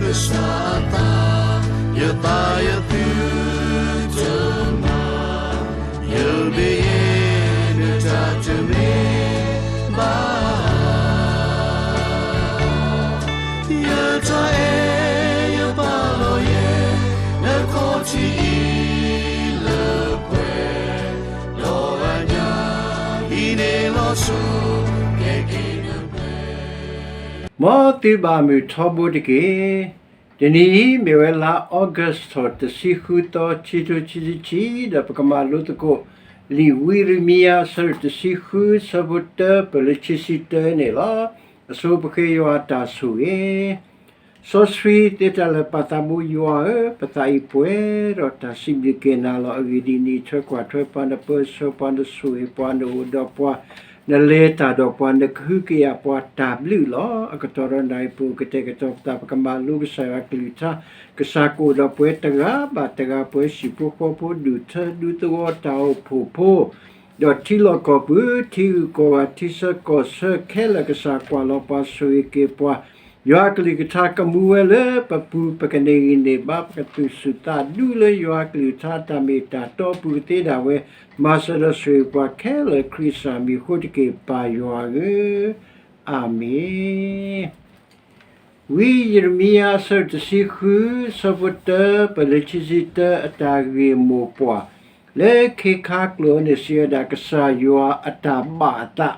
ကစၢ်အသး, ယသးယသုတမၤ, ယမ့ၢ်ယဲ နတၢ်တမ့ၢ်ဘၣ်. ယတၢ်အဲၣ်ယပာ်လီၤယဲ နခီၣ်ထံးအံၤလၢပှဲၤ, ဒီးအညၣ်အံၤန့ၣ်လီၤဆီ ကဲက့ၤနပှဲၤ. မ်သုဘၣ်မုာ်ထီဘိတက့ၢ်. တနံၤအံၤမ့ၢ်ဝဲလါအီကူးထီၣ် တဆံဃုသီ ခံထိခံဆံခံ, ဒီးပကမၤလိသကိး လံာ်ဝံယံးရမံယၤ အဆၢဒိၣ်တဆံဃု ဆၢဖိတၢ ပၢၢ်လၢခံဆံတၢန့ၣ်လီၤ. အဆိပဃ့ယွၤအတၢ်ဆိၣ်ဂ့ၤ. စီဆှံသ့တၢ်လၢာ်ပာ်သးဘိယွၤဧၢ, ပသးအံၤပှဲၤဒီးတၢ်စံးဘျုးက့ၤနၤလီၤ. အဂ့ၢ်ဒ်အံၤ, နအံးထွဲကွၢ်ထွဲပှၤ, နပၢဆှၢပှၤ, နဆိၣ်ဂ့ၤပှၤ, နအိၣ်ဒီးပှၤ, နလဲၤတၢ်ဒီးပှၤ, နကဟုကယာ်ပှၤတၢ်ဘျုးလီၤ. အကတီၢ်ဒီးနၢ်ဟူပူၤ ကတဲာ်ကတီၤပသး ပကမၤလိကစၢ်ယွၤအကလုၢ်ကထါ, ကစၢ်ကအိၣ်ဒီးပှၤတဂၤဘၣ်တဂၤ, ပှၤဟံၣ်ဖိဃီဖိ, ဒူၣ်ထၢဒူသဝီ, တၢ်အိၣ်ဖှိၣ်ဖိ, ဒီးထံလီၢ်ကီၢ်ပူၤ, ထံဂုၤကီၢ်ဂၤ, ထံဆၢကီၢ်ဆၢခဲလၢာ်, ကစၢ်ကွၢ်လီၤပှၤ, ဆိၣ်ဂ့ၤက့ၤပှၤ, ယွၤအကလုၢ်ကထါကမူဝဲလၢပပူၤ, ပကန့ၢ်ဂံၢ်န့ၢ်ဘါ, ပကသူၣ်စူၤသးစူၤလၢယွၤအကလုၢ်ကထါတၢ်မ့ၢ်တၢ်တီအပူၤကသ့ဒၣ်ဝဲ, မၤစၢၤဒီးဆိၣ်ဂ့ၤပှၤခဲလၢာ် ခရံာ်ကစၢ်မံၤအဃိတက့ၢ်, ပၢ်ယွၤဧၢ, အၤမ့ၣ်. ဝံယံးရမံယၤ အဆၢဒိၣ်တဆံဃု ဆၢဖိတၢ ပၢၢ်လၢခံဆံတၢ အတၢ်ဂ့ၢ်မိၢ်ပှၢ်, လၢခ့ခါကျိာ်န့ၣ် စံးဝဲဒၣ် ကစၢ်ယွၤအတၢ်ဘၣ်အသး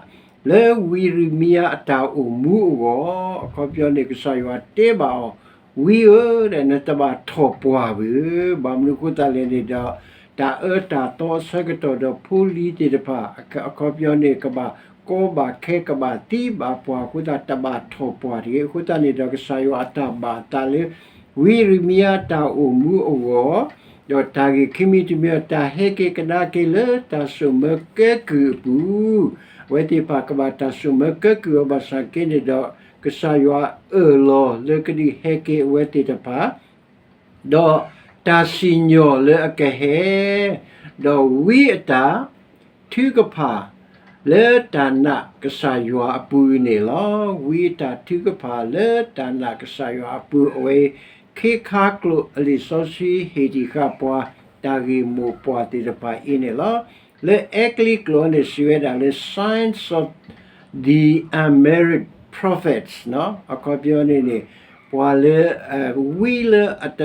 လၢဝံယံးရမံယၤအတၢ်အိၣ်မူအဂီၢ်, အခီပညီန့ၣ် ကစၢ်ယွၤတဲဘၣ်အီၤ, ဝံဧၢ, နတဘၣ်ထီၣ်ပှၢ်ဘၣ်ဧၢ, ဘၣ်မနုၤအဃိသတးလဲၣ်န့ၣ်ဒီး တၢ်အၢတၢ်သီအဆၢကတီၢ်ဒီးဖိလံၤသ့ၣ်တဖၣ် အခီပညီန့ၣ် ကဘၣ်ကီဘၣ်ခဲ ကဘၣ်သံဘၣ်ပှၢ်အဃိသတး တဘၣ်ထီၣ်ပှၢ်တဂ့ၤ. အဃိသတးန့ၣ်ဒီး ကစၢ်ယွၤအတၢ်ဘၣ်အသးလၢ ဝံယံးရမံယၤတၢ်အိၣ်မူအဂီၢ်, ဒီးတၢ်ဂ့ၢ်ခံမံၤတမံၤ တၢ်ဟဲက့ၤကဒါက့ၤလၢတၢ်စိာ်မၢကဲကုၢ်အပူၤ, အဝဲသ့ၣ်တဖၣ်ကဘၣ်တၢ်စိာ်မၢကဲကုၢ်အီၤ ဘၣ်ဆၣ်က့န့ၣ်ဒီး ကစၢ်ယွၤအၢၣ်လီၤလၢကဒုးဟဲက့ၤအဝဲသ့ၣ်တဖၣ် ဒီးတၢ်စံၣ်ညီၣ်လၢအကဟဲ, ဒီးဝံအတၢ်ထုကဖၣ်လၢတၢ်နာ်ကစၢ်ယွၤအပူၤန့ၣ်လီၤ. ဝံအတၢ်ထုကဖၣ်လၢတၢ်နာ်ကစၢ်ယွၤအပူၤ အဝဲခ့ခါကျိာ်အလံာ်စီဆှံဟ့ၣ်တံၢ်ဃာ်ပှၤ တၢ်ဂ့ၢ်မိၢ်ပှၢ်သ့ၣ်တဖၣ်အံၤန့ၣ်လီၤ. လၢအဲကလံးကျိာ်န့ၣ် စံးဝဲဒၣ်လၢ Signs of the Unmarried Prophets အခီပညီန့ၣ်န့ၣ် ပှၤလၢ ဝံလၢအတ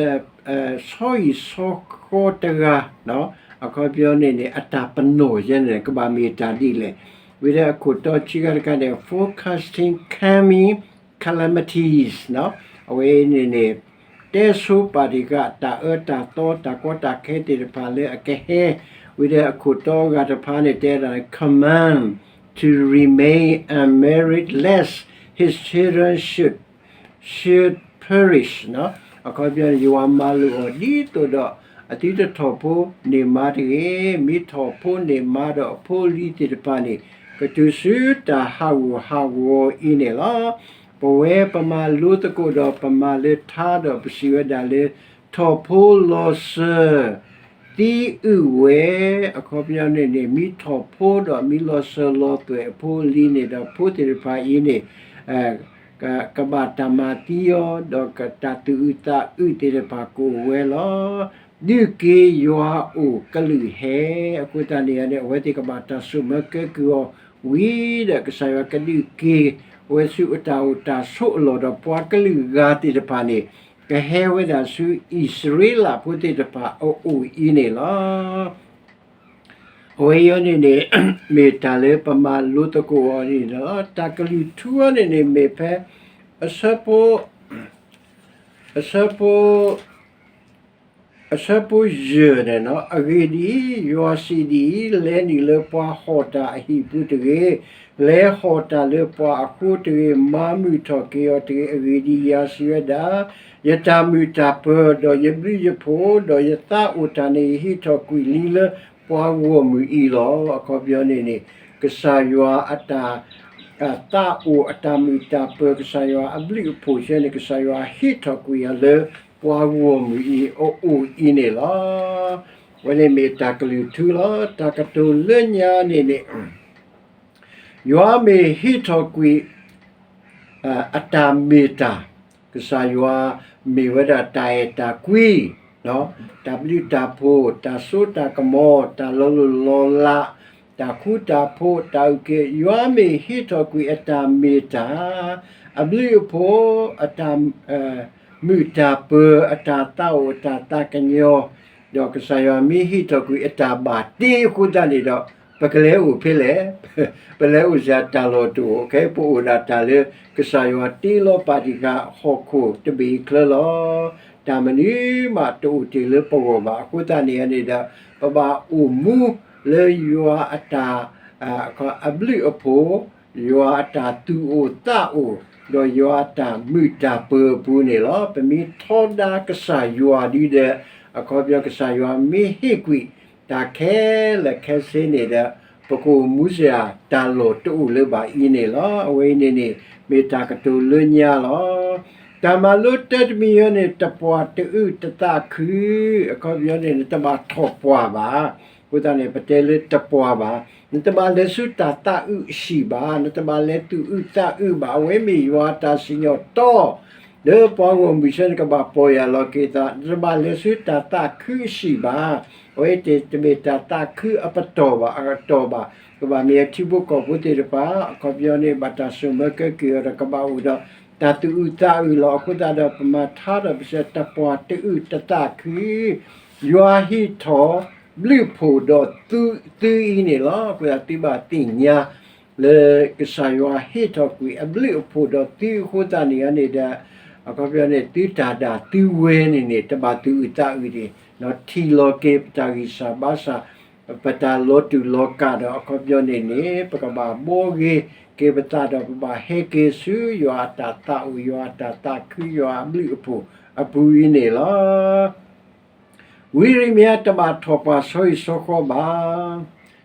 ဆီဟံၣ်ဆီဃီတဂၤ, အခီပညီန့ၣ်န့ၣ် အတၢ်ပနီၣ်ယဲန့ၣ် ကဘၣ်မ့ၢ်တၢ်ဒ်လဲၣ်. ဝံလၢအခိၣ်တီဆံးခါတခါန့ၣ် Forecasting Coming Calamities အဝဲန့ၣ်န့ၣ် တဲဆိပာ်တံၢ်ဃာ်တၢ်အၢတၢ်သီ တၢ်ကီတၢ်ခဲသ့ၣ်တဖၣ်လၢအကဟဲ, ဝံလၢအခိၣ်တီဂၤတဖၣ်န့ၣ် တဲဒၣ် Command to remain unmarried lest his children should should perish အခီပညီန့ၣ် ယွၤမၤလိာ်အီၤဒ်သိးဒီး အသုတထီၣ်ဖိန့ၢ်မါတဂ့ၤ, မ့ၢ်ထီၣ်ဖိန့ၢ်မါဒီးအဖိအလံၤသ့ၣ်တဖၣ်န့ၣ် ကတုၤဆူတၢ်ဟးဂူာ်ဟးဂီၤအံၤန့ၣ်လီၤ. ပဝဲပမၤလိသကိးဒီးပမၤလၢထါဒီးပစံးဝဲဒၣ်လၢ ထီၣ်ဖိလီၤစၢၤ သံအုးဝဲ, အခီပညီန့ၣ်န့ၣ် မ့ၢ်ထီၣ်ဖိဒီးမ့ၢ်လီၤစၢၤလီၤသွဲၣ်အဖိအလံၤန့ၣ်ဒီး ဖိသ့ၣ်တဖၣ်အံၤန့ၣ် ကဘၣ်တၢ်မၤသံအီၤ ဒီးတၢ်သူၣ်အုးသးအုးသ့ၣ်တဖၣ်ကအိၣ်ဝဲလီၤ. ဒုးက့ၤယွၤအအိၣ်ကလုာ်ဟဲ, အဃိသတးန့ၣ်န့ၣ် အဝဲသ့ၣ်ကဘၣ်တၢ်စိာ်မၢကဲကုၢ်အီၤ ဝံၤဒီးကစၢ်ယွၤကဒုးက့ၤ အဝဲဆူအတၢ်အိၣ်တၢ်ဆိးအလီၢ်ဒီးပှၤကလုာ်ဂၤသ့ၣ်တဖၣ်န့ၣ် ကဟဲဝဲဒၣ်ဆူအံၣ်စရ့လးဖိသ့ၣ်တဖၣ်အအိၣ်အံၤန့ၣ်လီၤ. အဝဲအံၤန့ၣ်န့ၣ် မ့ၢ်တၢ်လၢပမၤလိသကိးအီၤန့ၣ်လီၤ. တၢ်ကလုၢ်ထူအီၤန့ၣ်န့ၣ် မ့ၢ်ဖဲ အဆၢဖိ အဆၢဖိ အဆၢဖိယဲၢ်န့ၣ်လီၤ. အဂ့ၢ်ဒ်အံၤ, ယွၤစံးဒ်အံၤ, လဲၤနုာ်လၢပှၤဟီၣ်တၢ်အဟံၣ်ပူၤတဂ့ၤ, လဲၤဟီၣ်တၢ်လၢပှၤအဃိတဂ့ၤ, မၤမုာ်ထီၣ်က့ၤအီၤတဂ့ၤ. အဂ့ၢ်ဒ်အံၤ, ယွၤစံးဝဲဒၣ်, ယတၢ်မုာ်တၢ်ပၢၤ, ဒီးယဘျုးယဖှိၣ်, ဒီးယသးအိၣ်တၢ်န့ၣ် ယဟံးထီၣ်ကွံာ်လံလၢပှၤဂီၢ်မုၢ်အံၤလီၤ. အခီပညီန့ၣ်န့ၣ် ကစၢ်ယွၤအတၢ် သးအိၣ်အတၢ်မုာ်တၢ်ပၢၤ ကစၢ်ယွၤအဘျုးအဖှိၣ်ဆၢန့ၣ် ကစၢ်ယွၤဟံးထီၣ်ကွံာ်အီၤလၢပှၤဂီၢ်မုၢ်အံၤအအိၣ်အံၤန့ၣ်လီၤ. အဝဲန့ၣ်မ့ၢ်တၢ်ကလုၢ်ထူလီၤ. တၢ်ကတိၤလၢညါန့ၣ်န့ၣ် ယွၤမ့ၢ်ဟံးထီၣ်ကွံာ် အတၢ်မ့ၢ်တၢ် ကစၢ်ယွၤမ့ၢ်ဝဲဒၣ်တၢ်အဲၣ်တၢ်ကွံ, တၢ်ဘျုးတၢ်ဖှိၣ်, တၢ်စိတၢ်ကမီၤ, တၢ်လီၤလိၢ်လီၤလး, တၢ်ဃူတၢ်ဖိး, တၢ်အုၣ်က့ၤ, ယွၤမ့ၢ်ဟ့ၣ်ထီၣ်ကွံာ်အတၢ်မ့ၢ်တၢ်, အဘျုးအဖှိၣ်, အတၢ် မုာ်တၢ်ပၢၤ, အတၢ်သးအိၣ်, အတၢ်သးကညီၤ, ဒီးကစၢ်ယွၤမ့ၢ်ဟ့ၣ်ထီၣ်ကွံာ်အတၢ်ဘၣ်တ့အဃိသတးန့ၣ်ဒီး ပကလဲၤအိၣ်ဖဲလဲၣ်, ပလဲၤအိၣ်စ့ၢ်တၢ်လီၢ်တအိၣ်, ခဲအံၤပအိၣ်ဒၣ်တၢ်လၢ ကစၢ်ယွၤတ့လီၤပာ်တံၢ်ဃာ်ဟီၣ်ခိၣ်တဘ့ၣ်အချၢလီၤ. တၢ်မနုၤမးတအိၣ်တ့ၢ်လၢပဂီၢ်ဘၣ်. အဃိသတးန့ၣ်န့ၣ်ဒီး ပဘၣ်အိၣ်မူလၢယွၤအတၢ် အဘျုးအဖှိၣ်, ယွၤအတၢ်သူၣ်အိၣ်သးအိၣ်, ဒီးယွၤအတၢ်မုာ်တၢ်ပၢၤအပူၤန့ၣ်လီၤ. ပမ့ၢ်ထီဒါကစၢ်ယွၤဒ်ဒီး အခီပညီကစၢ်ယွၤမ့ၢ်ဟ့ၣ်ကွံာ်တၢ်ခဲလၢာ်ခဲဆ့န့ၣ်ဒီး ပကအိၣ်မူစ့ၢ်တၢ်လီၢ်တအိၣ်လၢၤဘၣ်အံၤန့ၣ်လီၤ. အဝဲအံၤန့ၣ်န့ၣ် မ့ၢ်တၢ်ကတိၤလၢညါလီၤ. တၢ်မၤလိတၢတမံၤအံၤန့ၣ် တပှၢ်တအုၣ်တသးခု, အခီပညီန့ၣ် နတဘၣ်ထီၣ်ပှၢ်ဘၣ်. အဃိသတးန့ၣ် ပတဲလၢတပှၢ်ဘၣ်, နတဘၣ်လဲၤဆူတၢ်သးအုးအဟံၣ်ဘၣ်, နတဘၣ်လဲၤသူၣ်အုးသးအုးဘၣ်. အဝဲမ့ၢ်ယွၤအတၢ်စံၣ်ညီၣ်တီ လၢပှၤဂီၢ်မုၢ်ဆၢနကဘၣ်ပီၢ်ယၢ်လီၤက့ၤသး, နတဘၣ်လဲၤဆူတၢ်သးခုအဟံၣ်ဘၣ်. အဝဲတမ့ၢ်တၢ်သးခုအပတီၢ်ဘၣ်, အတီၢ်ဘၣ်, ကဘၣ်မ့ၢ်အထံဖိကီၢ်ဖိသ့ၣ်တဖၣ် အခီပညီန့ၣ် ဘၣ်တၢ်ဆိၣ်မၢကဲကုၢ်အီၤဒီး ကဘၣ်အိၣ်ဒီးတၢ်သူၣ်အုးသးအုးလီၤ. အဃိသတးဒီး ပမၤထါဒီးပစံး တပှၢ်တအုၣ်တသးခု ယွၤဟ့ၣ်ထီၣ်ဘျုးဖှိၣ်ဒီးသုအံၤန့ၣ်လီၤ. အဃိသတးသုဘၣ်သ့ၣ်ညါ လၢကစၢ်ယွၤဟ့ၣ်ထီၣ်ကွံာ်အဘျုးအဖှိၣ်ဒီးသုအဃိသတးန့ၣ်န့ၣ်ဒီး အခီပညီန့ၣ် သုတၢ်ဒၣ်သုဝဲန့ၣ်န့ၣ် တဘၣ်သူၣ်အုးသးအုးတဂ့ၤ, ထံၣ်လီၤက့ၤပတၢ်ဂံၢ်စၢ်ဘါစၢ် ပတၢ်လီၤတူာ်လီၤကာ်ဒီး အခီပညီန့ၣ်န့ၣ် ပကဘၣ်ဘှီဂ့ၤက့ၤပသးဒီး ပဘၣ်ဟဲက့ၤဆူယွၤအတၢ်သးအိၣ် ယွၤအတၢ်သးခု ယွၤအဘျုးအဖှိၣ်အပူၤအံၤန့ၣ်လီၤ. ဝံယံးရမံယၤ တဘၣ်ထီၣ်ပှၢ်ဆီဟံၣ်ဆီဃီဘၣ်,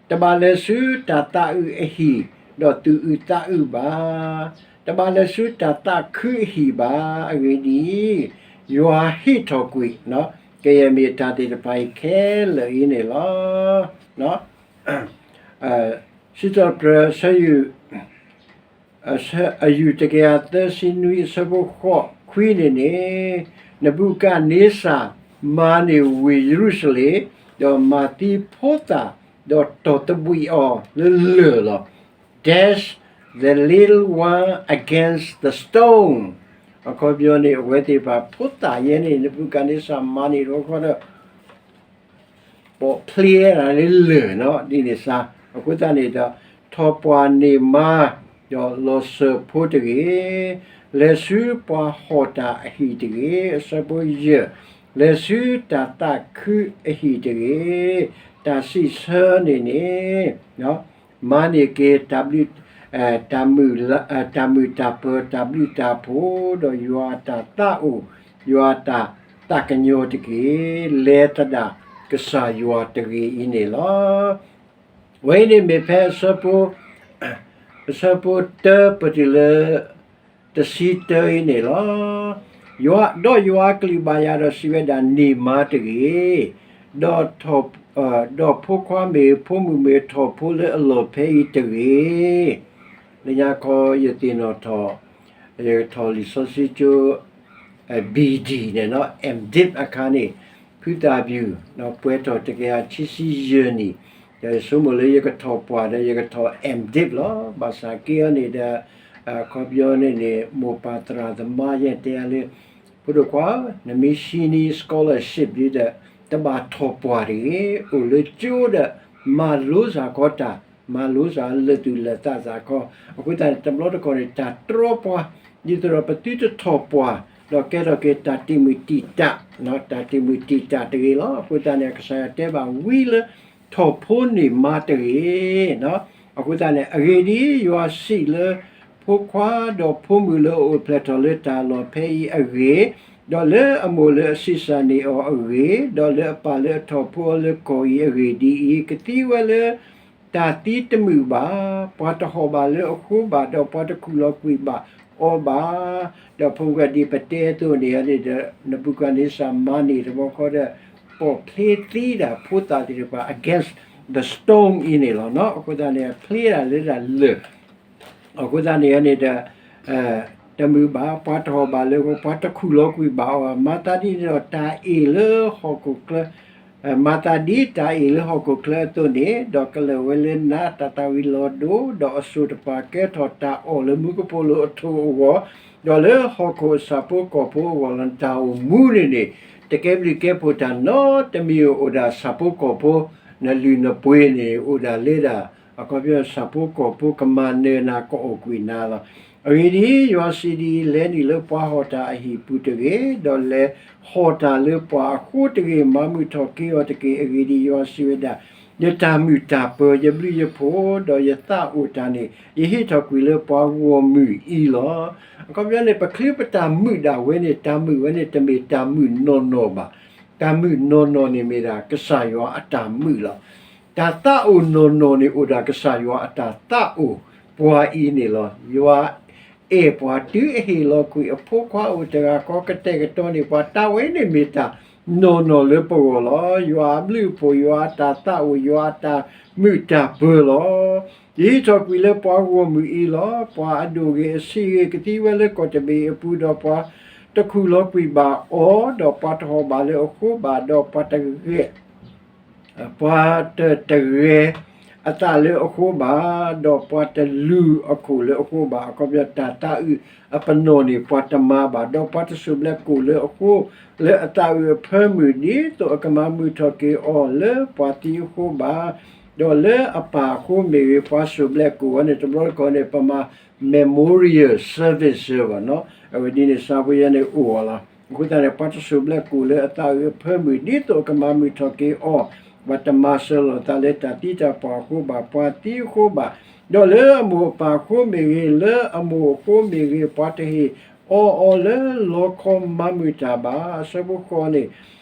တဘၣ်လဲၤဆူတၢ်သးအုးအဟံၣ် ဒီးသူၣ်အုးသးအုးဘၣ်, တဘၣ်လဲၤဆူတၢ်သးခုအဟံၣ်ဘၣ်. အဂ့ၢ်ဒ်အံၤ, ယွၤဟ့ၣ်ထီၣ်ကွံာ် ကယဲၢ်မ့ၢ်တၢ်သ့ၣ်တဖၣ်အံၤခဲလၢာ်အံၤန့ၣ်လီၤ. စံးထီၣ်ပတြၢၤ အဆၢယုၢ် အဆၢ အယူၢ်တကယၤသၢဆံနွံ အဆၢဖိဃိးခွံန့ၣ်န့ၣ်, နဘူၤခၣ်န့စၢ်မၤန့ၢ်ဝ့ၢ်ယရူၤၡလ့ၣ်, ဒီးမၤသံဖိသၣ်, ဒီးတီၢ်သဘှံးအီၤလၢလၢၢ်လီၤ. Dash the little one against the stone. အခီပညီန့ၣ် အဝဲသ့ၣ်တဖၣ်ဖိသၣ်ယဲန့ၣ် နဘူၤခၣ်န့စၢ်မၤန့ၢ်တခီဒီး ပိာ်ဖျ့ဝဲဒၣ်လၢလၢၢ်နီၤ ဒ်န့ၣ်စါ. အဃိသတးန့ၣ်ဒီး ထီၣ်ပှၢ်န့ၢ်မါ ဒီးလီၤစၢၤဖိတဂ့ၤ, လဲၤဆူပှၤဟီၣ်တၢ်အဟံၣ်တဂ့ၤ. အဆၢဖိယဲၢ်, လဲၤဆူတၢ်သးခုအဟံၣ်တဂ့ၤ. တၢ်စံးဆၢန့ၣ်န့ၣ် မၤန့ၢ်က့ၤ တၢ်ဘျုး တၢ်မုာ်လ တၢ်မုာ်တၢ်ပၢၤ တၢ်ဘျုးတၢ်ဖှိၣ် ဒီးယွၤအတၢ်သးအိၣ် ယွၤအတၢ်သးကညီၤတက့ၢ်. လဲၤသဒၣ်ကစၢ်ယွၤတဂ့ၤအံၤန့ၣ်လီၤ. ဝဲအံၤန့ၣ်မ့ၢ်ဖဲအဆၢဖိ အဆၢဖိတၢပတုၤလၢ တဆံတၢအံၤန့ၣ်လီၤ. ယွၤ ဒီးယွၤအကလုၢ်ဘၣ်ယၤဒီးစံးဝဲဒၣ် န့ၢ်မါတဂ့ၤ, ဒီး ဒီးဖိခွါမ့ၢ်ဂ့ၤ ဖိမုၣ်မ့ၢ်ဂ့ၤ ထီၣ်ဖိလၢအလီၢ်ဖဲအံၤတဂ့ၤ. လၢညါခီယသ့ၣ်နီၣ်ထီၣ် ယကထီၣ်လံာ်စီဆှံကၠိ ဘံၣ်ဒံၣ်န့ၣ်နီၤ MDiv အခါန့ၣ် ဖုသၣ်ပျူၤ ပှဲၤထီၣ်တကယၤခံဆံယဲၢ်နံၣ်, ဒီးယဆိကမိၣ်လၢယကထီၣ်ပှၢ်ဒီးယကထီၣ် MDiv လီၤ. ဘၣ်ဆၣ်က့အီၤန့ၣ်ဒီး အခီပညီန့ၣ်န့ၣ် မိၢ်ပၢ်သရၣ်သမါယဲတဲယၤလၢ ဖိဒိၣ်ခွါ နမ့ၢ်ဟံးန့ၢ် scholarship ဒ်ဒီး တဘၣ်ထီၣ်ပှၢ်တဂ့ၤ, အိၣ်လၢကၠိဒီး မၤလိစ့ၢ်ကီးတၢ်, မၤလိစ့ၢ်လၢသူၣ်လၢသးစ့ၢ်ကီး. အဃိသတးန့ၣ် တဘျီတခီၣ်န့ၣ် တၢ်တြီပှၤ ဒ်သိးဒီးပသုတထီၣ်ပှၢ် ဒီးကဲထီၣ်က့ၤတၢ်တံာ်မုၢ်တံာ်တာ်, တၢ်တံာ်မုၢ်တံာ်တာ်တဂ့ၤလီၤ. အဃိသတးန့ၣ် ကစၢ်ယွၤတဲဘၣ်ဝံလၢ ထီၣ်ဖိန့ၢ်မါတဂ့ၤ. အဃိသတးန့ၣ် အဂ့ၢ်ဒ်အံၤ, ယွၤစံးလၢ ဖိခွါဒီးဖိမုၣ်လၢအအိၣ်ဖျဲၣ်ထီၣ်လၢတၢ်လီၢ်ဖဲအံၤအဂ့ၢ်, ဒီးလၢအမိၢ်လၢအဆံးစၢ်န့ၢ်အီၤအဂ့ၢ်, ဒီးလၢအပၢ်လၢအထီၣ်ဖိအီၤလၢကီၢ်အံၤအဂ့ၢ်ဒ်အံၤ, ကသံဝဲလၢ တၢ်သံတမုာ်ဘၣ်, ပှၤတဟီၣ်ဘၣ်လၢအဃိဘၣ်, ဒီးပှၤတခူၣ်လီၤကွံာ်ဘၣ်အီၤဘၣ်. ဒီးဖိမုၣ်ဂၤဒ်ပတဲအသိးန့ၣ်န့ၣ်ဒီး နဘူၤခၣ်န့စၢ်မၤန့ၢ်တဘျီဃီဒီး ပိာ်ဖျ့သံဒၣ်ဖိသၣ်သ့ၣ်တဖၣ် against the stone အံၤန့ၣ်လီၤ. အဃိသတးန့ၣ် ဖျ့ဒၣ်လၢဒၣ်လၢၢ် အဃိသတးန့ၣ်န့ၣ်ဒီး တမုာ်ဘၣ်, ပှၤတဟီၣ်ဘၣ်လၢအဃိ ပှၤတခူၣ်လီၤကွံာ်ဘၣ်အီၤ, မၤသးဒ်န့ၣ်ဒီးတၢ်အ့ၣ်လၢဟီၣ်ခိၣ်ချၢ, မၤသးဒ်တၢ်အ့ၣ်လၢဟီၣ်ခိၣ်ချၢအသိးန့ၣ်, ဒီးကလၢာ်ဝဲလၢနးတၢ်သၣ်ဝံၤလီၤဒိ, ဒီးအစိၣ်တပၢ်ကဲထီၣ်တၢ်အီၣ်လၢမူကပိာ်လိၤအထိၣ်အဂီၢ်, ဒီးလၢဟီၣ်ခိၣ်အဆၣ်ဖိကီၢ်ဖိအဂီၢ်လီၤ. နတၢ်အိၣ်မူန့ၣ်န့ၣ် တကဲဘျုးကဲဖှိၣ်တၢ်နီတမံၤ, အိၣ်ဒၣ်ဆၣ်ဖိကီၢ်ဖိ, နလုၢ်နပှ့ၤန့ၣ် အိၣ်ဒၣ်လၢဒၣ် အခီပညီ ဆၣ်ဖိကီၢ်ဖိကမၤနၢၤနၤ ကအီၣ်ကွံာ်နၤလီၤ. အဂ့ၢ်ဒ်အံၤ, ယွၤစံးဒ်အံၤ, လဲၤနုာ်လၢပှၤဟီၣ်တၢ်အဟံၣ်ပူၤတဂ့ၤ, ဒီးလဲၤဟီၣ်တၢ်လၢပှၤအဃိတဂ့ၤ, မၤမုာ်ထီၣ်က့ၤအီၤတက့ၢ်. အဂ့ၢ်ဒ်အံၤ, ယွၤစံးဝဲဒၣ်, ယတၢ်မုာ်တၢ်ပၢၤ, ယဘျုးယဖှိၣ်, ဒီးယသးအိၣ်တၢ်န့ၣ် ယဟ့ၣ်ထီၣ်ကွံာ်လၢပှၤဂီၢ်မုၢ်အံၤလီၤ. အခီပညီန့ၣ် ပချုးပတၢ်မုာ်ဒၣ်ဝဲန့ၣ်, တၢ်မုာ်ဝဲန့ၣ် တမ့ၢ်တၢ်မုာ်နီၢ်နီၢ်ဘၣ်. တၢ်မုာ်နီၢ်နီၢ်န့ၣ်မ့ၢ်ဒၣ်ကစၢ်ယွၤအတၢ်မုာ်လီၤ. တၢ်သးအိၣ်နီၢ်နီၢ်န့ၣ်အိၣ်ဒၣ်ကစၢ်ယွၤအတၢ်သးအိၣ်ပှၤအံၤန့ၣ်လီၤ. ယွၤအဲၣ်ပှၤတုၤအဟ့ၣ်လီၤကွံာ်အဖိခွါအိၣ်တဂၤဃီ ကတဲာ်ကတီၤန့ၢ်ပှၤ, တၢ်ဝဲန့ၣ်မ့ၢ်တၢ်နီၢ်နီၢ်လၢပဂီၢ်လီၤ. ယွၤအဘျုးအဖှိၣ်, ယွၤအတၢ်သးအိၣ်, ယွၤအတၢ်မုာ်တၢ်ပၢၤလီၤ. ယဟ့ၣ်ထီၣ်ကွံာ်လၢပှၤဂီၢ်မုၢ်အံၤလီၤ. ပှၤအဒိၣ်ဂ့ၤအဆံးဂ့ၤ ကသံဝဲလၢကီၢ်တဘ့ၣ်အပူၤ, ဒီးပှၤတခူၣ်လီၤကွံာ်ဘၣ်အီၤ, ဒီးပှၤတဟီၣ်ဘၣ်လၢအဃိဘၣ်, ဒီးပှၤတဂဲၤ ပှၤတတဂဲၤအသးလၢအဃိဘၣ်, ဒီးပှၤတလူၤအခိၣ်လၢအဃိဘၣ်. အခီပညီ တၢ်သးအုးအပနီၣ်န့ၣ် ပှၤတမၤဘၣ်, ဒီးပှၤတစိာ်ဘျဲးကိၣ်လၢအဃိ, လၢအသးအုးအဖၢမုၢ်, ဒ်သိးအကမၤမုာ်ထီၣ်က့ၤအီၤလၢပှၤသံအဃိဘၣ်, ဒီးလၢအပၢ်အဃိမ့ၢ်ဂ့ၤ, ပှၤစိာ်ဘျဲးကိၣ်ဝဲန့ၣ် တဘျီတခီၣ်န့ၣ် ပမၤ memorial service ဘၣ်နီၤ, အဝဲဒ်န့ၣ် ဆၣ်ဖိယဲန့ၣ်အိၣ်အီၤလီၤ. အဃိသတးန့ၣ် ပှၤတစိာ်ဘျဲးကိၣ်လၢအသးအုးအဖၢမုၢ် ဒ်သိးအကမၤမုာ်ထီၣ်က့ၤအီၤ, ပှၤတမၤစၢၤလီၤသးလၢတၢ်သံတၢ်ပှၢ်အဃိဘၣ်, ပှၤသံအဃိဘၣ်, ဒီးလၢအမိၢ်အပၢ်အဃိမ့ၢ်ဂ့ၤ, လၢအမိၢ်အဃိမ့ၢ်ဂ့ၤ, ပှၤတဟ့ၣ်အီအီၤလၢလီခီမၤမုာ်တၢ်ဘၣ်. အဆၢဖိဃိးန့ၣ်,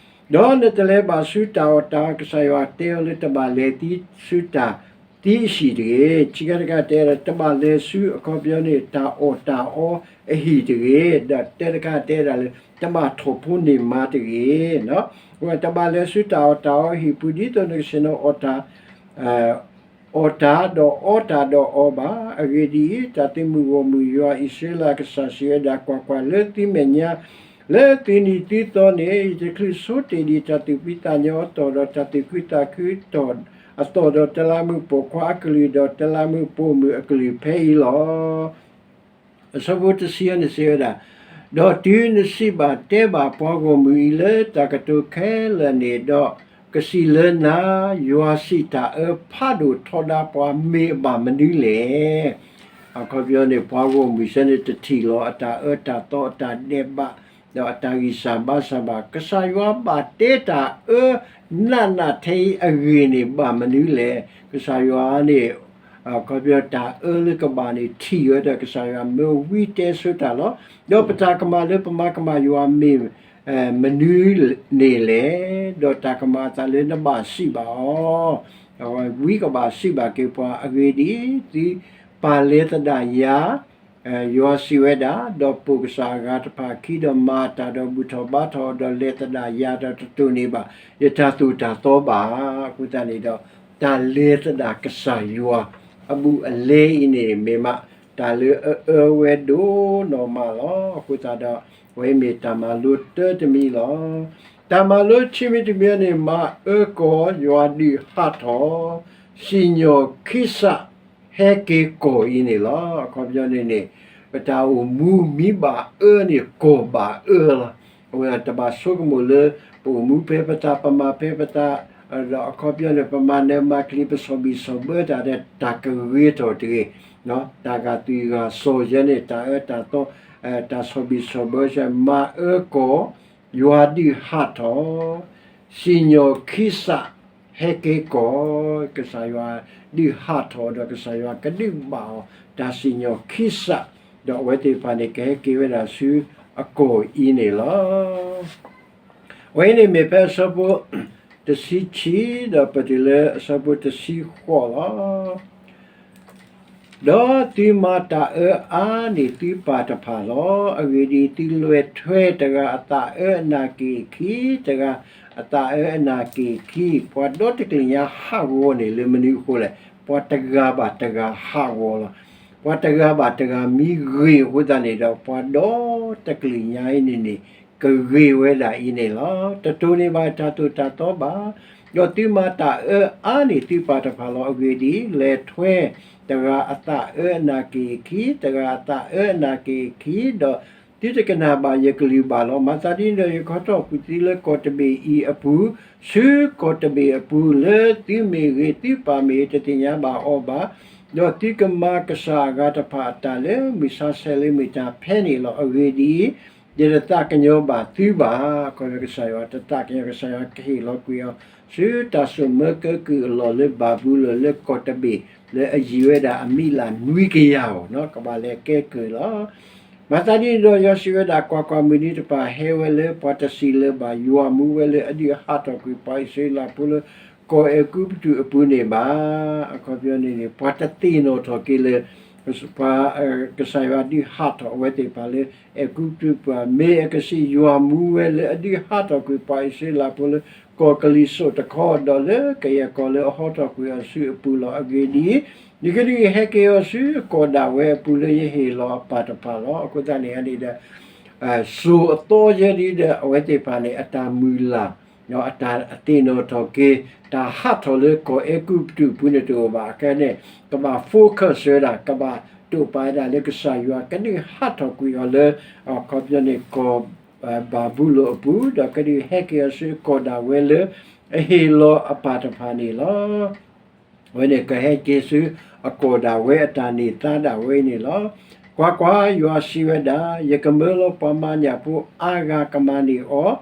ဒီးနတလဲၤဘၣ်ဆူတၢ်အီၣ်တၢ်အီ, ကစၢ်ယွၤတဲအီၤလၢ တဘၣ်လဲၤဆူတၢ်သံအဟံၣ်တဂ့ၤ. ခံခါတခါတဲဒၣ် တဘၣ်လဲၤဆူ အခီပညီန့ၣ် တၢ်အီၣ်တၢ်အီအဟံၣ်တဂ့ၤ. ဒီးတၢတခါတဲဒၣ်လၢ တဘၣ်ထီၣ်ဖိန့ၢ်မါတဂ့ၤ. တဘၣ်လဲၤဆူတၢ်အီၣ်တၢ်အီအဟံၣ်ပူၤ ဒ်သိးနကဆ့ၣ်နီၤအီၣ်တၢ် အီၣ်တၢ်ဒီးအီတၢ်ဒီးအီၤဘၣ်. အဂ့ၢ်ဒ်အံၤ, တၢ်သုးမုၢ်ဂီၢ်မုၢ် ယွၤအံၣ်စရ့လးအကစၢ်စံးဝဲဒၣ်, ကွၢ်ကွၢ်, လၢသုမဲာ်ညါ လၢသုနံၤသုသီန့ၣ် ယတချုးဆိတ့ၢ်ဒံးတၢ်သူၣ်ဖှံသးညီအသီၣ်, ဒီးတၢ်သူၣ်ခုသးခုအသီၣ်, ဒီးတလးမူးပိာ်ခွါအကလုၢ်, ဒီးတလးမူးပိာ်မုၣ်အကလုၢ်ဖဲအံၤလီၤ. အဆၢဖိတဆံန့ၣ်စံးဝဲဒၣ်, ဒီးတုၤနစံးဘၣ်တဲဘၣ်ပှၤဂီၢ်မုၢ်အံၤလၢတၢ်ကတိၤခဲလၢာ်န့ၣ်ဒီး, ကစံးလၢနၤ, ယွၤစံးတၢ်အၢဖးဒိၣ်ထီဒါပှၤမ့ၢ်အဘၣ်မနုၤလဲၣ်. အခီပညီန့ၣ် ပှၤဂီၢ်မုၢ်စ့ၢ်န့ၣ်တထံၣ်လီၤအတၢ်အၢတၢ်သီအတၢ်ဒဲးဘး ဒီးအတၢ်ဂံၢ်စၢ်ဘါစၢ်ဘၣ်. ကစၢ်ယွၤဘၣ်တဲတၢ်အၢနးနးထဲအံၤအဂ့ၢ်န့ၣ် ဘၣ်မနုၤလဲၣ်. ကစၢ်ယွၤန့ၣ် အခီပညီတၢ်အၢလၢကဘၣ်န့ၣ် ထံၣ်ဝဲဒီးကစၢ်ယွၤမၢဝံတဲဆိတၢ်လီၤ. ဒီးပတၢ်ကမၣ်လၢပမၤကမၣ်ယွၤမ့ၢ် မနုၤန့ၣ်လဲၣ်. ဒီးတၢ်ကမၣ်အသးလၢနဘၣ်စံးဘၣ်အီၤ, ဝံကဘၣ်စံးဘၣ်က့ၤပှၤ, အဂ့ၢ်ဒ်အံၤ, သုပာ်လဲၤသဒၣ်ယၤ ယွၤစံးဝဲဒၣ်, ဒီးပိာ်ကစၢ်အဂၤတဖၣ်အခံ, ဒီးမၤအတၢ်ဒီးဘူၣ်ထီၣ်ဘါထီၣ်, ဒီးလဲၤသဒၣ်ယၤဒီးတတိၢ်န့ၢ်ဘၣ်ယတၢ်သိၣ်တၢ်သီဘၣ်. အဃိသတးန့ၣ်ဒီး တၢ်လဲၤသဒၣ်ကစၢ်ယွၤအဘူးအလဲအံၤန့ၣ် မ့ၢ်မးတၢ်လၢအအၢဝဲဒိၣ်နီၢ်မးလီၤ. အဃိသတးဒီး အဝဲမ့ၢ်တၢ်မၤလိတၢတမံၤလီၤ. တၢ်မၤလိခံမံၤတမံၤန့ၣ် မၤအၢကီၢ်ယွၤဒုးဟးထီၣ်, စံၣ်ညီၣ်ခံစး ဟဲက့ၤကီၢ်အံၤန့ၣ်လီၤ. အခီပညီန့ၣ်န့ၣ် ပတၢ်အိၣ်မူမ့ၢ်ဘၣ်အၢန့ၣ် ကီၢ်ဘၣ်အၢလီၤ. အဝဲတဘၣ်ဆိကမိၣ်လၢ ပအိၣ်မူဖဲပသး ပမၤဖဲပသး, ဒီးအခီပညီန့ၣ် ပမၤနၢၤမၤကျံၤပဆီၣ်ဘံၣ်ဆီၣ်ဘၢတၢ်ဒီး တၢ်ကဂ့ၤထီၣ်တဂ့ၤ, တၢ်ဂာ်သွံၣ်ဂာ်စီၤယဲန့ၣ် တၢ်အၢတၢ်သီ တၢ်ဆီၣ်ဘံၣ်ဆီၣ်ဘၢယဲ မၤအၢကီၢ် ယွၤဒုးဟးထီၣ်, စံၣ်ညီၣ်ခံစး ဟဲက့ၤကီၢ်, ကစၢ်ယွၤဒုးဟးထီၣ်ဒီး ကစၢ်ယွၤကဒုးဘၣ်အီၤ တၢ်စံၣ်ညီၣ်ခံစး, ဒီးအဝဲသ့ၣ်တဖၣ်န့ၣ် ကဟဲက့ၤဝဲဒၣ်ဆူအကီၢ်အံၤန့ၣ်လီၤ. အဝဲအံၤန့ၣ်မ့ၢ်ဖဲအဆၢဖိတဆံခံ ဒီးပတုၤလၢအဆၢဖိတဆံဃိးလီၤ. ဒီးသုမၤတၢ်အၢအါန့ၢ်သုပၢ်တဖၣ်လီၤ. အဂ့ၢ်ဒ်အံၤ, သုလဲၤထွဲတဂၤအသးအၢအနၢ်က့ၤအခံ, တဂၤအသးအၢအနၢ်က့ၤအခံ, ပှၤဒီတကလုာ်ညါဟးဂီၤန့ၣ်လၢမနုၤအဃိလဲၣ်. ပှၤတဂၤဘၣ်တဂၤဟးဂီၤလီၤ. ပှၤတဂၤဘၣ်တဂၤမ့ၢ်ဂ့ၤအဃိသတးန့ၣ်ဒီး ပှၤဒီတကလုာ်ညါအံၤန့ၣ်န့ၣ် ကဂ့ၤဝဲဒၣ်အံၤန့ၣ်လီၤ. တတိၢ်န့ၢ်ဘၣ်တၢ်သိၣ်တၢ်သီဘၣ်, ဒီးသုမၤတၢ်အၢအါန့ၢ်သုပၢ်တဖၣ်လီၤ. အဂ့ၢ်ဒ်အံၤ, လဲၤထွဲတဂၤအသးအၢအနၢ်က့ၤအခံ, တဂၤအသးအၢအနၢ်က့ၤအခံ, ဒီးသုတကနၣ်ဘၣ်ယကလုၢ်ဘၣ်လီၤ. မၤသးဒ်န့ၣ်ဒီး ယကဟီထီၣ်ကွံာ်သုလၢကီၢ်တဘ့ၣ်အံၤအပူၤ, ဆူကီၢ်တဘ့ၣ်အပူၤလၢသုမ့ၢ်ဂ့ၤ သုပၢ်မ့ၢ်ဂ့ၤ တသ့ၣ်ညါဘၣ်အီၤဘၣ်, ဒီးသုကမၤကစၢ်အဂၤတဖၣ်အတၢ်လၢ မုၢ်ဆါဆဲးလၢမုၢ်တၢ်ဖဲန့ၣ်လီၤ. အဂ့ၢ်ဒ်အံၤ, ယတသးကညီၤဘၣ်သုဘၣ်. အခီပညီကစၢ်ယွၤတသးကညီၤ, ကစၢ်ယွၤကဟ့ၣ်လီၤကွံာ်အီၤ ဆူတၢ်စိာ်မၢကဲကုၢ်အလီၢ်လၢဘၤဘူလိၣ်လၢကီၢ်တဘ့ၣ် လၢအယံၤဝဲဒၣ်အမံးလးနွံကယၤအီၤ, ကဘၣ်လဲၤကဲကုၢ်လီၤ. မၤသးဒ်န့ၣ်ဒီး ယွၤစံးဝဲဒၣ်, ကွၢ်ကွၢ်, မုၢ်နံၤတဖၣ်ဟဲဝဲလၢ ပှၤတစံးလၢၤဘၣ်ယွၤမူဝဲလၢ အဒုးဟးထီၣ်ကွံာ်ပှၤအံၣ်စရ့လးဖိလၢ ကီၢ်အဲၤကူပတူးအပူၤန့ၣ်ဘၣ်. အခီပညီန့ၣ်န့ၣ် ပှၤတသ့ၣ်နီၣ်ထီၣ်က့ၤလၢ ပှၤ ကစၢ်ယွၤဒုးဟးထီၣ်အဝဲသ့ၣ်တဖၣ်လၢ အဲၤကူပတူးပူၤဘၣ်. မ့ၢ်အကစံး ယွၤမူဝဲလၢအဒုးဟးထီၣ်ကွံာ်ပှၤအံၣ်စရ့လးဖိလၢ ကီၢ်ကလံၤစိးတခီ ဒီးလၢကယဲၢ်ကီၢ်လၢအဟီထီၣ်ကွံာ်အီၤဆူအပူၤလီၤ. အဂ့ၢ်ဒ်အံၤ, ယကဒုးဟဲက့ၤအီၤဆူအကီၢ်ဒၣ်ဝဲအပူၤလၢယဟ့ၣ်လီၤအပၢ်တဖၣ်လီၤ. အဃိသတးန့ၣ်န့ၣ်ဒီး စိၤအသီယဲဒ်ဒီး အဝဲသ့ၣ်တဖၣ်န့ၣ် အတၢ်မုၢ်လၢ် အတၢ်သ့ၣ်နီၣ်ထီၣ်က့ၤ တၢ်ဟးထီၣ်လၢကီၢ်အဲၤကူပတူးအပူၤန့ၣ်တအိၣ်ဘၣ်. အခဲန့ၣ် ကဘၣ် focus ဝဲဒၣ်, ကဘၣ်တိာ်ပာ်ဝဲဒၣ်လၢကစၢ်ယွၤကဒုးဟးထီၣ်ကွံာ်အီၤလၢ အခီပညီန့ၣ် ကီၢ်ဘၤဘူလိၣ်အပူၤ, ဒီးကဒုးဟဲက့ၤအီၤဆူကီၢ်ဒၣ်ဝဲလၢ အဟ့ၣ်လီၤအပၢ်တဖၣ်န့ၣ်လီၤ. အဝဲန့ၣ်ကဟဲက့ၤဆူအကီၢ်ဒၣ်ဝဲအတၢ်န့ၢ်သါဒၣ်ဝဲအံၤန့ၣ်လီၤ. ကွၢ်ကွၢ်, ယွၤစံးဝဲဒၣ်, ယကမၢလီၤပှၤမၤညၣ်ဖိအါဂၤကမၤန့ၢ်အီၤ,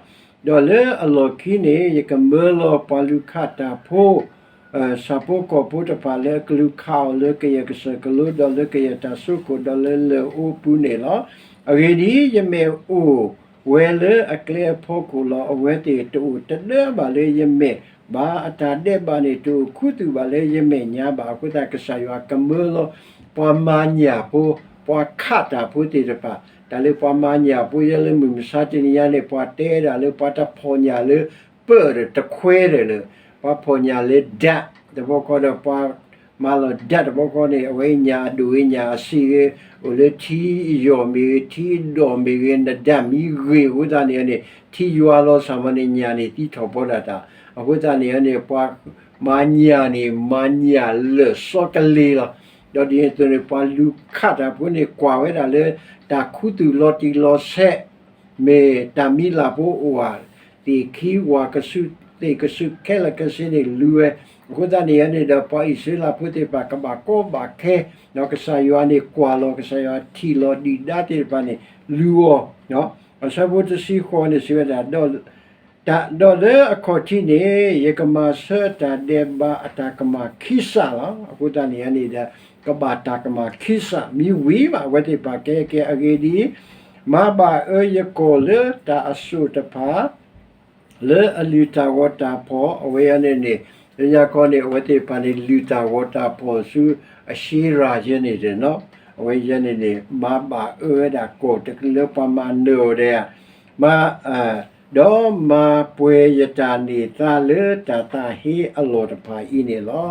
ဒီးလၢအလီၢ်ခံန့ၣ် ယကမၢလီၤပှၤလူၤခးတၢ်ဖိ ဆၣ်ဖိကီၢ်ဖိတဖၣ်လၢအကလူၤခးအီၤလၢကယဲၢ်ကစၢၢ်ကလိ ဒီးလၢကယဲၢ်တၢ်စိခိၣ် ဒီးလၢလၢၢ်အိပူၤန့ၣ်လီၤ. အဂ့ၢ်ဒ်အံၤ, ယမဲာ်အိၣ်ဝဲလၢအကျဲအဖီခိၣ်လီၤ. အဝဲသ့ၣ်တအိၣ်တဒၢဘၣ်လၢယမဲာ်ဘၣ်, အတၢ်ဒဲးဘးန့ၣ် တအိၣ်ခူသူၣ်ဘၣ်လၢယမဲာ်ညါဘၣ်. အဃိသတးကစၢ်ယွၤကမၢလီၤ ပှၤမၤညၣ်ဖိ, ပှၤခးတၢ်ဖိသ့ၣ်တဖၣ်, တၢ်လၢပှၤမၤညၣ်ဖိယဲလၢမုၢ်မဆါတနံၤညါန့ၣ် ပှၤတဲဒၣ်လၢပှၤတဖီၣ်ညၣ်လၢ ပၢၢ်ဒီးတခွဲဒီးလၢ ပှၤဖီၣ်ညၣ်လၢဒၣ်တဘျီဃီဒီး ပှၤမၤလီၤဒၣ်တဘျီဃီန့ၣ် အဝဲညၣ်အဒိၣ်ဂ့ၤညၣ်အဆံးဂ့ၤ အိၣ်လၢထံယီၢ်မ့ၢ်ဂ့ၤ ထံဒိၣ်မ့ၢ်ဂ့ၤ နဒၣ်မ့ၢ်ဂ့ၤအဃိသတးန့ၣ်န့ၣ် ထံယွၤလီၤစၢ်မးန့ၣ် ညၣ်န့ၣ်သံထီၣ်ပီဒၣ်တၢ်. အဃိသတးန့ၣ်န့ၣ် ပှၤမၤညၣ်န့ၣ် မၤညၣ်လၢာ်စီကလ့ၤလီၤ. ဒီးဒ်န့ၣ်အသိးန့ၣ် ပှၤလူၤခးတၢ်ဖိန့ၣ် ကွၢ်ဝဲဒၣ်လၢ တၢ်ခူသူၣ်လီၤတံၢ်လီၤဆဲး မ့ၢ်တၢ်မံၤလၢ်ဖိအိၣ်ဧါ, သ့ၣ်ခံဝၣ်ကဆူး သ့ၣ်ကဆူးခဲလၢာ်ခဲဆ့န့ၣ်လူၤဝဲ. အဃိသတးန့ၣ်န့ၣ်ဒီး ပှၤအံၣ်စရ့လးဖိသ့ၣ်တဖၣ် ကဘၣ်ကီဘၣ်ခဲ, ဒီးကစၢ်ယွၤန့ၣ်ကွၢ်လီၤ ကစၢ်ယွၤထံၣ်လီၤဒုၣ်ဒါသ့ၣ်တဖၣ်န့ၣ် လူၤအီၤ. အဆၢဖိတဆံဃိးန့ၣ်စံးဝဲဒၣ် ဒီးလၢအခီၣ်ထံးန့ၣ် ယကမၤဆၢတၢ်ဒဲးဘးအတၢ်ကမၣ်ခံစးလီၤ. အဃိသတးန့ၣ်န့ၣ်ဒီး ကဘၣ်တၢ်ကမၣ်ခံစး မ့ၢ်ဝံၤဘၣ် အဝဲသ့ၣ်တဖၣ်ကဲကဲအဂ့ၢ်ဒ်အံၤ, မၤဘၣ်အၢယကီၢ်လၢတၢ်အစိၣ်တဖၣ် လၢအလုၢ်တၢ်ဂီၤတၢ်ဖီၣ် အဝဲအံၤန့ၣ်န့ၣ် လၢညါခီန့ၣ် အဝဲသ့ၣ်တဖၣ်န့ၣ် လုၢ်တၢ်ဂီၤတၢ်ဖီၣ်ဆူအရှ့ရၤယဲန့ၣ် အဝဲယဲန့ၣ်န့ၣ် မၤဘၣ်အၢဝဲဒၣ်ကီၢ်တကလုာ်လၢပှၤမၤနၢၤအီၤဒဲးဧါ, မၤ ဒီးမၤပှဲၤယတၢ်န့ၢ်သါလၢတၢ်သးဟ့အလီၢ်တဖၣ်အံၤန့ၣ်လီၤ.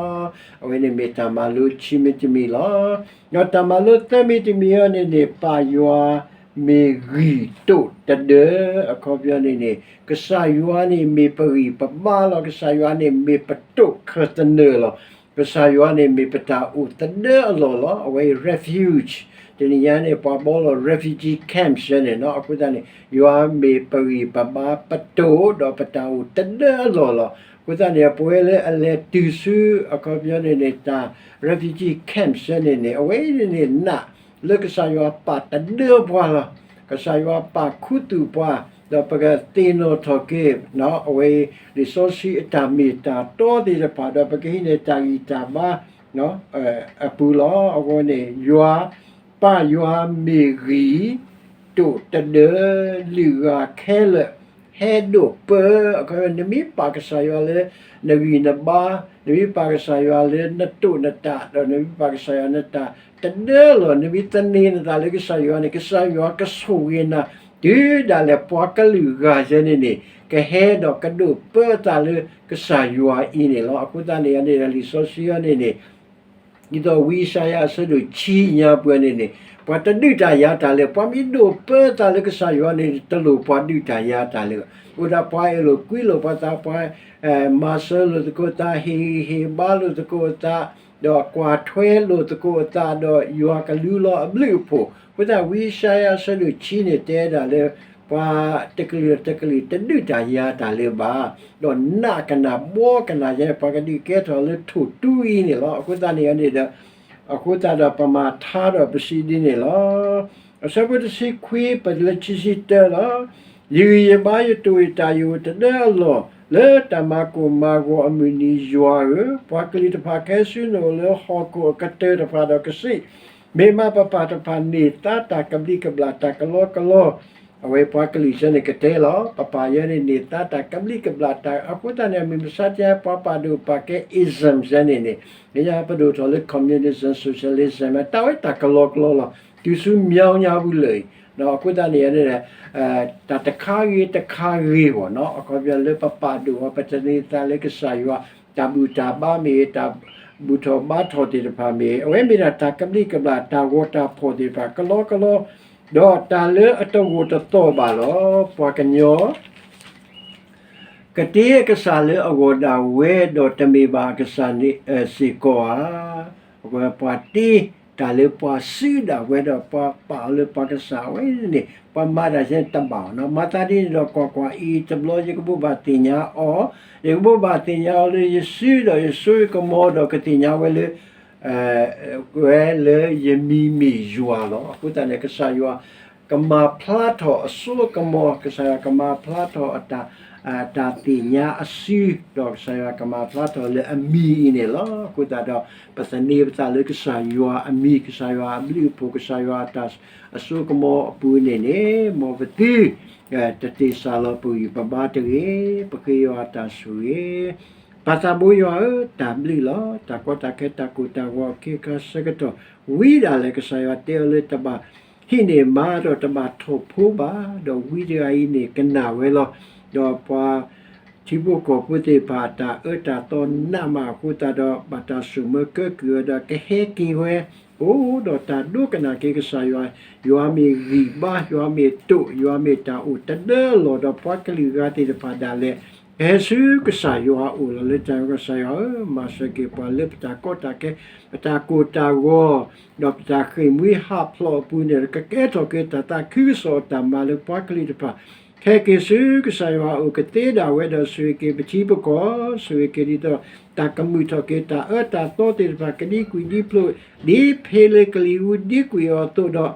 အဝဲန့ၣ်မ့ၢ်တၢ်မၤလိခံမံၤတမံၤလီၤ. ဒီးတၢ်မၤလိသၢမံၤတမံၤအံၤန့ၣ်န့ၣ် ပၢ်ယွၤမ့ၢ်ဂံၢ်တိာ်တဒၢ, အခီပညီန့ၣ်န့ၣ် ကစၢ်ယွၤန့ၣ်မ့ၢ်ပဂံၢ်ပဘါလီၤ. ကစၢ်ယွၤန့ၣ်မ့ၢ်ပတိာ်ခၢၣ်သနၢၣ်လီၤ. ကစၢ်ယွၤန့ၣ်မ့ၢ်ပတၢ်အိၣ်သဒၢအလီၢ်လီၤ. အဝဲအံၤ refuge တနံၤညါန့ၣ် ပှၤဘီလီၤ refugee camps န့ၣ်နီၤ. အဃိသတးန့ၣ် ယွၤမ့ၢ်ပဂံၢ်ပဘါပတိာ် ဒီးပတၢ်အိၣ်သဒၢအလီၢ်လီၤ. အဃိသတးန့ၣ် ပဝဲလၢအလဲၤတုၤဆူ အခီပညီန့ၣ်န့ၣ် တၢ် refugee camps န့ၣ်န့ၣ် အဝဲအံၤန့ၣ်န့ၣ် နာ်လၢကစၢ်ယွၤပာ်သဒၢပှၤလီၤ. ကစၢ်ယွၤပာ်ခူသူၣ်ပှၤ ဒီးပကသ့ၣ်နီၣ်ထီၣ်က့ၤ အဝဲအံၤ လံာ်စီဆှံအတၢ်မ့ၢ်တၢ်တီသ့ၣ်တဖၣ် ဒီးပကဟံးန့ၢ်တၢ်ဂံၢ်တၢ်ဘါ အပူၤလီၤ. အဃိန့ၣ် ယွၤ ပၢ်ယွၤမ့ၢ်ဂံၢ် တိာ်တဒၢ လုၢ်ဂၤခဲလၢာ် ဟဲဒိးပၢ အခီ နမ့ၢ်ပာ်ကစၢ်ယွၤလၢနဂံၢ်နဘါ, နမ့ၢ်ပာ်ကစၢ်ယွၤလၢနတိာ်နတၢ်, ဒီးနမ့ၢ်ပာ်ကစၢ်ယွၤနတၢ်တဒၢလီၤ, နမ့ၢ်သန့ၤနသးလၢကစၢ်ယွၤန့ၣ် ကစၢ်ယွၤကဆိၣ်ဂ့ၤနၤ တုၤဒၣ်လဲာ်ပှၤကလုာ်ဂၤယဲန့ၣ်န့ၣ် ကဟဲဒီးကဒိးပၢအသးလၢကစၢ်ယွၤအံၤန့ၣ်လီၤ. အဃိသတးန့ၣ်န့ၣ် လံာ်စီဆှံအံၤန့ၣ်န့ၣ် ဒ်သိးဝံယၡါယၤအဆၢဒိၣ်ခံညါပှဲၤန့ၣ်န့ၣ် ပှၤတဒုးတၢ်ယၤတၢ်လၢၤ, ပှၤမ့ၢ်ဒိးပၢတၢ်လၢကစၢ်ယွၤန့ၣ် တလိၣ်ပှၤဒုးတၢ်ယၤတၢ်လၢၤဘၣ်. အိၣ်ဒၣ်ပှၤအဲၣ်လိာ်ကွံလိာ်ပှၤသး, ပှၤ မၤစၢၤလိာ်သကိးသး, ဟ့ၣ်ဂံၢ်ဟ့ၣ်ဘါလိာ်သကိးသး, ဒီးကွၢ်ထွဲလိာ်သကိးသး, ဒီးယွၤကလူလီၤအဘျုးအဖှိၣ်. အဃိသတးဝံယၡါယၤအဆၢဒိၣ်ခံန့ၣ် တဲဒၣ်လၢ ပှၤတကလုာ်တကလုာ်တဒုးတၢ်ယၤတၢ်လၢၤဘၣ်, ဒီးနာ်ကနၣ်ဘှီကနၣ်ယဲန့ၣ် ပှၤကဒုးကဲထီၣ်လၢထိၣ်တူအံၤန့ၣ်လီၤ. အဃိသတးန့ၣ်န့ၣ်ဒီး အဃိသတးဒီးပမၤထါဒီးပစံးဒ်န့ၣ်လီၤ. အဆၢဖိတဆံခွံ ပလၢခံဆံတၢလီၤ. ယဂံၢ်ယဘါယတအိၣ်ယတၢ်ယိာ်တဒၢအလီၢ် လၢတၢ်မၤကိၢ်မၤဂီၤအမုၢ်နံၤယွၤဧၢ, ပှၤကလုာ်တဖၣ်ခဲဆူနအိၣ်လၢဟီၣ်ခိၣ်အကတၢၢ်တဖၣ်ဒီးကစံး, မ့ၢ်မးပပာ်တဖၣ်န့ၢ်သါတၢ်ကဘျံးကဘျၣ်တၢ်ကလီကလီ အဝဲပှၤကလုာ်စဲန့ၣ်ကတဲလီၤ. ပပာ်ယဲန့ၣ်န့ၢ်သါတၢ်ကဘျံးကဘျၣ်တၢ် အဃိသတးန့ၣ် မ့ၢ်မဆါတနံၤ ပှၤပာ်ဒိၣ်ပာ်ကဲ ism စဲန့ၣ်န့ၣ် မ့ၢ်ညါပဒိၣ်ထီၣ်လၢ communism socialism တၢ်ဝဲတၢ်ကလီကလီလီၤ. တုၤဆူ မြောင်းမြပူၤလၢာ်အံၤ အဃိသတးန့ၣ်န့ၣ် တၢ်တခါဂ့ၤတခါဂ့ၤဘၣ်နီၤ အခီပညီလၢပပာ်ဒိၣ်အီၤ ပတန့ၢ်သါလၢကစၢ်ယွၤ တၢ်ဘူၣ်တၢ်ဘါမ့ၢ်ဂ့ၤ တၢ်ဘူၣ်ထီၣ်ဘါထီၣ်သ့ၣ်တဖၣ်မ့ၢ်ဂ့ၤ အဝဲမ့ၢ်ဒၣ်တၢ်ကဘျံးကဘျၣ်တၢ်ဂီၤတၢ်ဖီၣ်သ့ၣ်တဖၣ် ကလီကလီ ဒီးတၢ်လၢအတဂိာ်တသီၣ်ဘၣ်လီၤ. ပှၤကညီ ကတ့အကစၢ်လၢအဂီၢ်ဒၣ်ဝဲ ဒီးတမ့ၢ်ဘၣ်အကစၢ်န့ၣ်စ့ၢ်ကီးဧါ. အဝဲပှၤတ့တၢ်လၢပှၤစုဒၣ်ဝဲဒီးပှၤပာ်အီၤလၢပှၤကစၢ်ဝဲန့ၣ် ပှၤမၤတၢ်ဆဲတဘၣ်နီၤ. မၤသးဒ်န့ၣ်ဒီးကွၢ်ကွၢ်အံၤတဘျီ ယကဘိးဘၣ်သ့ၣ်ညါအီၤ, ယကဘိးဘၣ်သ့ၣ်ညါအီၤလၢယစုဒီးယစိယကမီၤဒီးကသ့ၣ်ညါဝဲလၢ ဝဲလၢယမံၤမ့ၢ်ယွၤလီၤ. အဃိသတးန့ၣ် ကစၢ်ယွၤ ကမၤဖျါထီၣ်အစိအကမီၤ, ကစၢ်ယွၤကမၤဖျါထီၣ်အတၢ် တၢ်သ့ၣ်ညါအစု, ဒီးကစၢ်ယွၤကမၤဖျါထီၣ်လၢအမံၤအံၤန့ၣ်လီၤ. အဃိသတးဒီး ပသန့ၤပသးလၢကစၢ်ယွၤအမံၤ, ကစၢ်ယွၤအဘျုးအဖှိၣ်, ကစၢ်ယွၤအတၢ်အစိအကမီၤအပူၤန့ၣ်န့ၣ် မ်ပသု တတ့ၢ်စၢ်လီၤပဂံၢ်ပဘါတဂ့ၤ, ပဃ့ယွၤအတၢ်ဆိၣ်ဂ့ၤ ပၢ်သးဘိယွၤဧၢ, တၢ်ဘျုးလီၤ. တၢ်ကီတၢ်ခဲတၢ်ကိၢ်တၢ်ဂီၤအခ့အခါဆၢကတီၢ် ဝံဒၣ်လဲာ် ကစၢ်ယွၤတဲအီၤလၢတဘၣ်ဟံးန့ၢ်မး ဒီးတဘၣ်ထီၣ်ဖိဘၣ်, ဒီးဝံတဂၤအံၤန့ၣ်ကနၣ်ဝဲလီၤ. ဒီးပှၤထံဖိကီၢ်ဖိသ့ၣ်တဖၣ် တၢ်အၢတၢ်သီနးမးအဃိသတးဒီး ဘၣ်တၢ်ဆိၣ်မၢကဲကုၢ်အီၤဒီး ကဟဲက့ၤဝဲ အိၣ်ဒီးတၢ်ဒိကနၣ်က့ၤကစၢ်ယွၤ, ယွၤမ့ၢ်ဂံၢ်ဘါ, ယွၤမ့ၢ်တိာ်, ယွၤမ့ၢ်တၢ်အိၣ်တဒၢအလီၢ်, ဒီးပှၤကလုာ်ဂၤသ့ၣ်တဖၣ်ဒၣ်လဲာ် ကဟဲဆူကစၢ်ယွၤအအိၣ်လီၤ. လၢတၢ်ကစၢ်ယွၤဧၢ, မၤစၢၤက့ၤပှၤလၢပတၢ်ကီတၢ်ခဲ, ပတၢ်ကိၢ်တၢ်ဂီၤ, ဒီးပတၢ်ဃ့ၢ်မှံဟးဖျိးအပူၤန့ၣ် ကကဲထီၣ်က့ၤတၢ်သးခုကစီၣ်တၢ်မၤလၢပှၤကလုာ်တဖၣ် ဟဲက့ၤဆူကစၢ်ယွၤအအိၣ်ကသ့ဒၣ်ဝဲဒီး ဆိၣ်ဂ့ၤက့ၤပထံပကီၢ်, ဆိၣ်ဂ့ၤက့ၤဒ်သိး တၢ်ကမုာ်ထီၣ်က့ၤတၢ်အၢတၢ်သီသ့ၣ်တဖၣ် ကဒံကွံာ်ဒံဖျိး ဒ်ဖဲလၢကလံၤအူဒံကွံာ်အီၤအသိးဒီး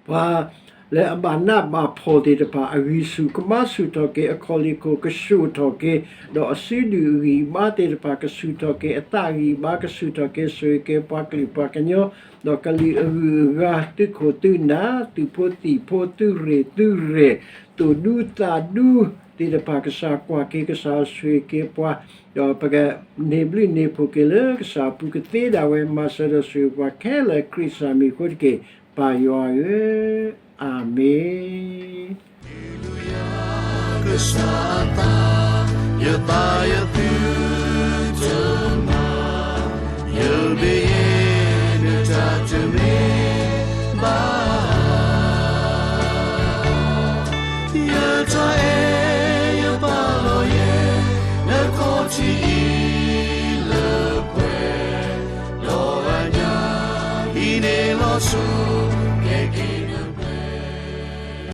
ပှၤလၢအဘၣ်နးဘၣ်ဖှီၣ်သ့ၣ်တဖၣ် အဂံၢ်ဆူၣ်ကမါဆူၣ်ထီၣ်က့ၤ, အခီၣ်လ့ၢ်ခိၣ်ကဆူၣ်ထီၣ်က့ၤ, ဒီးအစုဒုၣ်အဂံၢ်အဘါသ့ၣ်တဖၣ်ကဆူၣ်ထီၣ်က့ၤ, အသးအဂံၢ်အဘါကဆူၣ်ထီၣ်က့ၤ, ဆိၣ်ဂ့ၤက့ၤပှၤကလုာ်ပှၤကညီ, ဒီးကလုာ်အဂုၤအဂၤ, သုးခိၣ်သုးနၢ်, သုးဖိသံၣ်ဖိ, သုးရ့ၣ်သုးရဲၣ်, သူၣ်ဒူသးဒူသ့ၣ်တဖၣ် ကစၢ်ကွၢ်က့ၤ, ကစၢ်ဆိၣ်ဂ့ၤက့ၤပှၤ, ဒီးပကန့ၢ်ဘျုးန့ၢ်ဖှိၣ်က့ၤလၢကစၢ်အပူၤကသ့ဒၣ်ဝဲ မၤစၢၤဒီးဆိၣ်ဂ့ၤပှၤခဲလၢာ် ခရံာ်ကစၢ်မံၤအဃိတက့ၢ်, ပၢ်ယွၤဧၢ, အၤမ့ၣ်. ကစၢ်အသး, ယသးယသ